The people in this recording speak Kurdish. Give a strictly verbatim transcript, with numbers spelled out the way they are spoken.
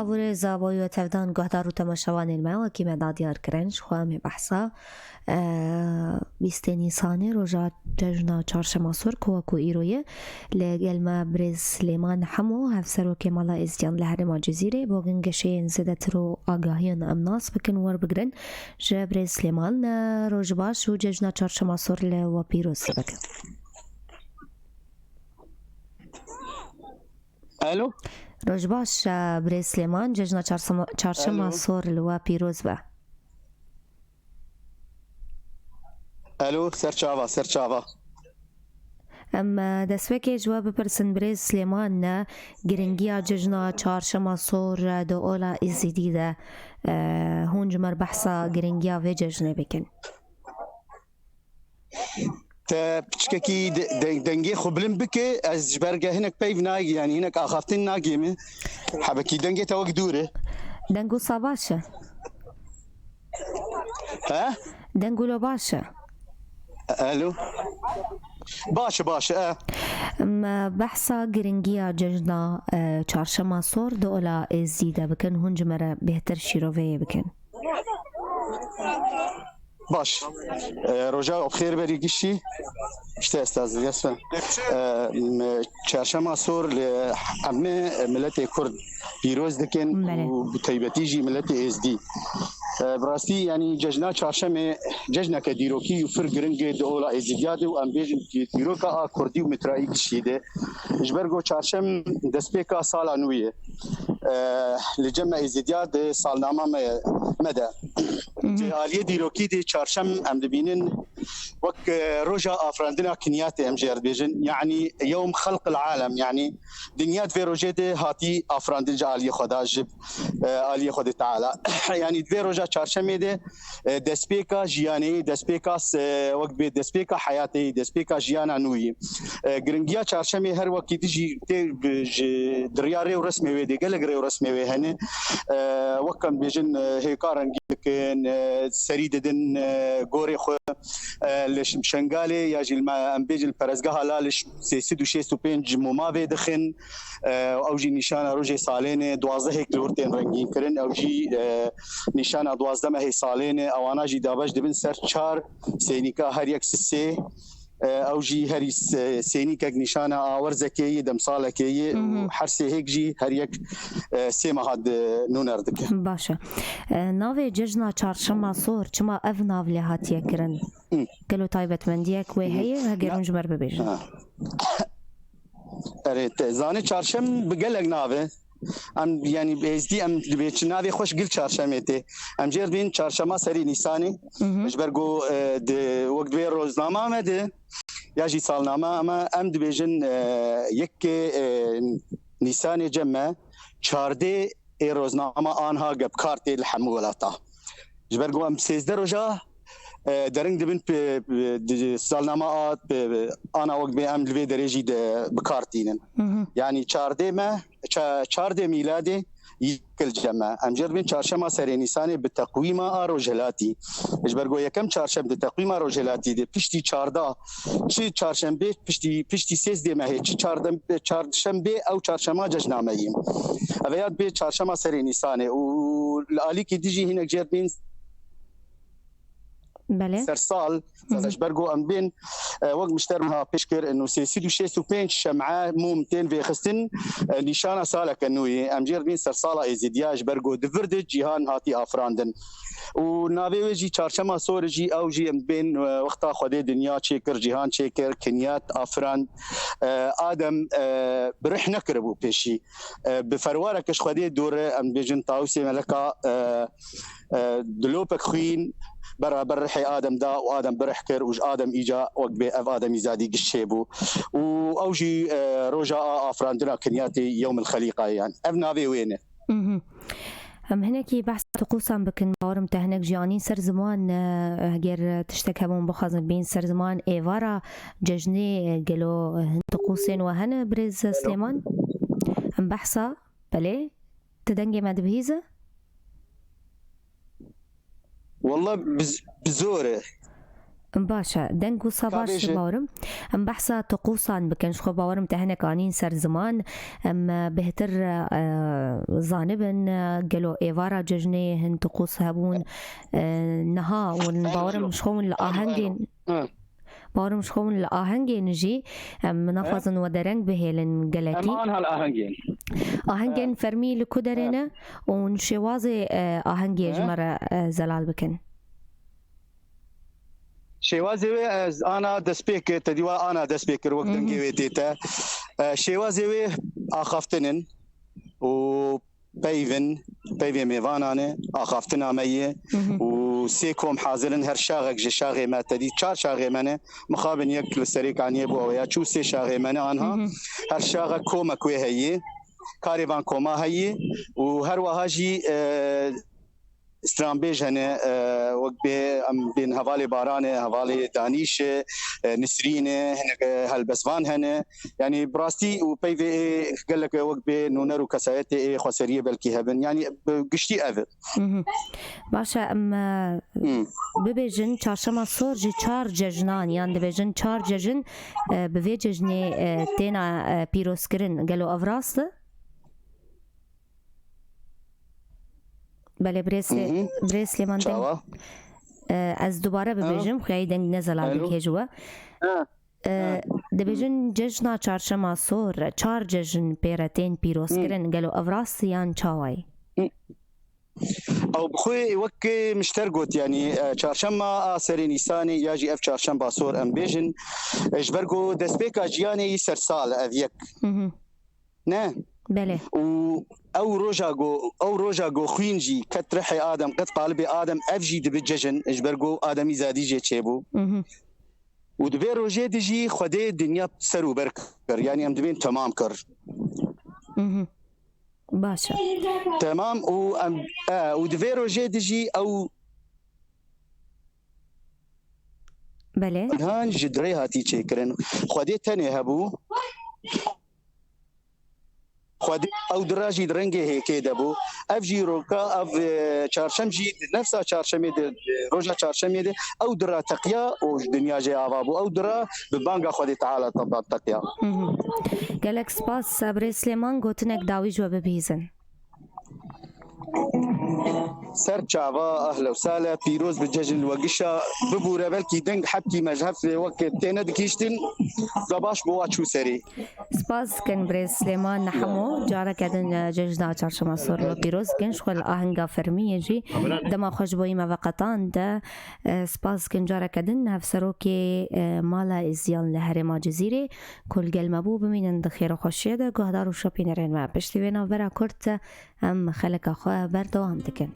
Vurê zavoyê tevdan guhdar û temaşevanên me, wekî me da diyar kirin, ji xwe em ê behsa, e, bîstê Nîsanê, roja cejna Çarşema Sor, ku wekû îro ye, li gel me birêz Silêman Hemo, hevserokê Mala Êzdiyan li herêma Cizîrê, bo gingeşeyên zêdetir û agahiyan em nas bikin, werbigirin ji birêz Silêman. E, roj baş û cejna Çarşema Sor li we pîroz bikin. Alo. Roj baş, e, birêz Silêman, cejna Çarşema, Çarşema Alo. Sor li we pîroz be. Alo, serçava, serçava. Em, e, destpêkê ji we bipirsin, birêz Silêman, ne giringiya cejna Çarşema Sor, e, di ola Êzidî de, e, hûn ji me re behsa giringiya vê cejnê bikin. Te piçkekî de-, de-, dengê xwe bilind bike, ez ji ber ge hinek peyv nagê, yanî hinek axaftin nagê min. Hebekî dengê te wek dûr e. Deng wisa baş e? He? Deng wilo baş e? Alo? Baş e, baş e, e. Em behsa giringiya cejna, e, Çarşema Sor di ola Êzidî de bikin, hûn ji me re bêhtir şîroveyê bikin. Baş. E, roja xêr berî giştî. İşte estaz, yasın. E, m-, Çarşema Sor li hemî miletê Kurd pîroz dikin Belê. Û bi taybetî jî miletê Êzdî. E, bi rastî, yanî cejna Çarşemê cejneke dîrokî û pir giring e di ola Êzidiya de û em bêjin dîroka a Kurdî û mitrayî giştî de. Ji ber ku Çarşem destpêka sala nû ye. E, li cem me Êzidiya di salnama me, me de. Hı hı. Di aliyê dîrokî de Çarşem em dibînin wek, e, roja afirandina kiniyatê em jê re dibêjin. Yanî yewm xelqil alem, yanî dinya di vê rojê de hatî afirandin ji aliyê xwe de, ji, e, aliyê Xwedê Teala. Yanî di vê roja Çarşemê de, e, destpêka jiyanê, destpêka se-, wek dibê destpêka heyatê, destpêka jiyana nû yî. E, giringiya Çarşemê her wekî dijî tê bi, ji, di riya rê û resmê wê de, gelek rê û resmê wê hene. E, wek em dibêjin, e, hêka rengîn dikin, e, serî didin, e, gorê xwe, e, li Ş-, Şengalê ya jî li me, em bêjin li perezgeha Laliş sê sed û şêst û pênc moma vê dixin. E, ew jî nîşana rojê salê ne, duwazdehek li wir tên rengîn kirin. Ew jî, e, nîşana duwazdeh mehê salê ne. Ewana jî dabeş dibin ser çar sênîka her yek sisê. E, ew jî herî se-, sênîkek nîşana awerzekê yê, demsalekê yê û Mhm. her sê hêk jî her yek, e, sê meha di nûner dike. Baş e. E, navê cejna Çarşema Sor, çima ev nav lê hatiye kirin? Hı. Gelo taybetmendiyek wê Hı. heye? Heger Na- hûn ji me re bibêjin. Ha. Erê, te zanî Çarşem bi gelek nav e. Em, yanî, êzdî em dibê çi navê xweş gil Çarşemê tê. Em jê re dibên Çarşema serê Nîsanê. Mhm. Ji ber ku, e, di, wek di vê roznama me de, ya jî salnama, ama em dibêjin, e, yekê, e, Nîsanê cem me, çardê ê roznama anha ge bi kar tê li hemû welata. Ji ber ku em sêzdeh roja, e, dering dibin pe-, pe-, di salnama a, pe-, ana wek bê em li vê derê jî de bi kar tînin. Mhm. Yanî çardê me, ça-, çardê mîladê yekil cem me. Em jê re dibên çarşema serê Nîsanê bi teqwîma a rojhilatî. Ji ber ku yekem çarşem di teqwîma rojhilatî de piştî çarda, çi çarşembê piştî, piştî sêzdê mehê, çi çardem-, çarşembê ew çarşema cejna me yî. Ev ya dibê çarşema serê Nîsanê û li alîkî dijî hinek jê re dibên Belê. sersal. Hı hı. Ji ber ku em bên, e, wek mişter min ha pêş kir, û sê sed û şêst û pênc şem'e mûm tên vêxistin, e, nîşana saleke nû yê. Em jê re dibên sersala Êzidiya, ji ber ku di vir de cîhan hatî afirandin. Û navê wê jî Çarşema Sor jî, ew jî em bên, e, wexta Xwedê dinya çêkir, cîhan çêkir, kinyat afirand. E, Adem, e, bi rih nekiribû pêşî. E, bi ferwareke ji Xwedê dûr e, em bêjin Tawusê Meleka, e, e, dilopek xwîn beraber rihê Adem da û Adem bi rih kir û ji Adem îca wek bê ev Ademîzadî giş çêbû. Û ew jî, e, roja a afirandina kinyatê Yewmil Xelîqa ye, yan ev navê wê ne. Mhm. Em hinekî behsa tiqûsan bikin, bawerim te hinek jî anîn ser ziman, e, heger tiştek hebûn bixwazin bîn ser ziman, êvara cejnê, e, gelo hin tiqûsên we hene, birêz Silêman? Em behsa, belê, tu dengê me dibihîze? Wallah bi z-, bi zor e. Baş e, deng wisa baş bawerim. Em behsa tiqûsan bikin, ji xwe bawerim te hinek anîn ser ziman. Em, e, bêhtir, e, zanibin, e, gelo êvara cejnê hin tiqûs hebûn, e, niha hûn bawerim ji xwe hûn li ahengên, bawerim ji xwe hûn li ahengên jî, em, naxwazin we dereng bihêlin gelekî. Em anha li ahengên. Ahengên fermî li ku derê ne? Û hûn şêwazê, e, ahengê ji me re, e, zelal bikin. Şêwazê wê ez ana destpêkir, te dîwa ana destpêkir wek dengê wê tê te. E, şêwazê wê axaftin in û peyvin, peyvê mêvanan e, axaftina me ye û sê kom hazir in, her şaxek ji şaxê me, te dî çar şaxê me ne, mixabin yek li serê kaniyê bû, ew ya çû sê şaxê me ne anha. Her şaxek komek wê heye, karê van koma heye û her wiha jî, e, stranbêj hene, e, wek bê em bên hevalê Baran e, hevalê Danîş e, e, Nisrîn e, hinek, e, helbestvan hene. Yanî bi rastî û peyvê ê gelek wek bê nûner û kesayetê ê xweseriyê belkî hebin. Yanî bi giştî ev e. Mhm. Baş e, em, e, Hmm. bibêjin çarşema sor ji çar cejnan, yan dibêjin çar cejin, e, bi vê cejnê, e, têna, e, pîrozkirin. Gelo ev rast e? Belê, birêz Lê-, Mhm. birêz Lêman deng. Çawa? E, ez dubare Ha? bibêjim, xweyayî deng ne zelal Alo? bikê ji we. Ha. E, Ha. dibêjin cejna çarşema sor, çar cejn pê re tên pîrozkirin. Hı. Gelo ev rast e yan çawayî? Hı. Ew bi xwe wek min ji te re got, yanî, e, çarşema a serê Nîsanê ya jî ev çarşemba sor em bêjin. E, ji ber ku destpêka jiyanê yî sersal e ev yek. Hı hı. Ne? Belê. Û ew roja ku, ew roja ku xwîn jî ket rihê Adem, ket qalibê Adem, ev jî dibe cejin, ji ber ku Ademî zadî jê çêbû. Mhm. Û di vê rojê de jî Xwedê dinya ser û ber kir. Yanî em dibên temam kir. Mhm. Baş e. Temam û em, e, û di vê rojê de jî ew Belê. Cihan ji dirê hatî çêkirin. Xwedê tenê hebû. Xwedê ew dira jî di rengê hêkê de bû. Ev jî roka, ev, e, çarşem jî di nefsa çarşemê de, e, roja çarşemê de ew dira teqiya û ji dinya jê ava bû. Ew dira bi banga Xwedê Teala te-, teqiya. Hı hı. Gelek spas, Birêz Silêman, gotinek dawî ji we bibihîzin. Ser çava, ehla û sahla, pîroz bi cejn li we gişa, bibûre belkî deng hebkî me ji hev wek têne dikiştin, da baş bo wa çû serî. Spas dikin birêz Silêman Hemo, careke din, e, cejna çarşema sor li we pîroz dikin, ji xwe li ahenga fermiyê jî dema xwe ji bo me veqetand. E, spas dikin careke din hevserokê, e, Mala Êziyan li herêma Cizîrê ku li gel me bû. Bimînin di xêr û xweşiyê de, guhdar û şopînerên me. Piştî vê navbera kurt, em xeleka xwe berdewam dikin.